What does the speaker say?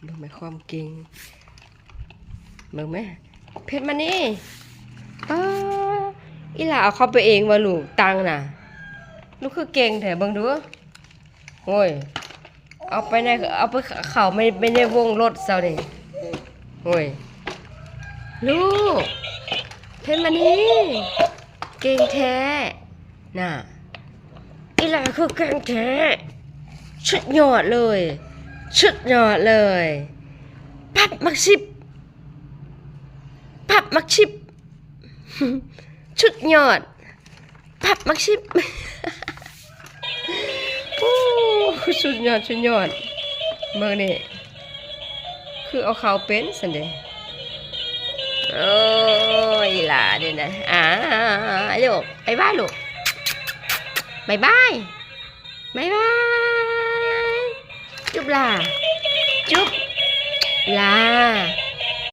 ເບິ່ງແມ່ຄວາມເກັ່ງ ເບິ່ງແມ່ ເພັດມານີ້ ປ້າ ອີ່ຫຼ້າເອົາເຂົ້າໄປເອງວ່າລູກ ຕັງນະ ລູກຄືເກັ່ງແທ້ ເບິ່ງດູ ໂອ້ຍ ເອົາໄປໃນ ເອົາໄປເຂົ້າໄປໃນວົງລົດເຈົ້ານີ້ ໂອ້ຍ ລູກ ເພັດມານີ້ ເກັ່ງແທ້ ນະ ອີ່ຫຼ້າຄືເກັ່ງແທ້ ສຸດຍອດເລີຍ ສຸດຍອດເລີຍ ປັບໝາກສິບ ປັບໝາກສິບ ສຸດຍອດ ປັບໝາກສິບ ໂອ້ ສຸດຍອດ ສຸດຍອດ ເບິ່ງນີ້ ຄືເອົາເຂົ້າເປັນຊັ້ນເດ ໂອ້ຍ ອີ່ຫຼ້າເດນະ ອາ ລູກ ບາຍບາຍລູກ ບາຍບາຍ ບາຍບາຍ ຈຸບຫຼ້າ ຈຸບຫຼ້າ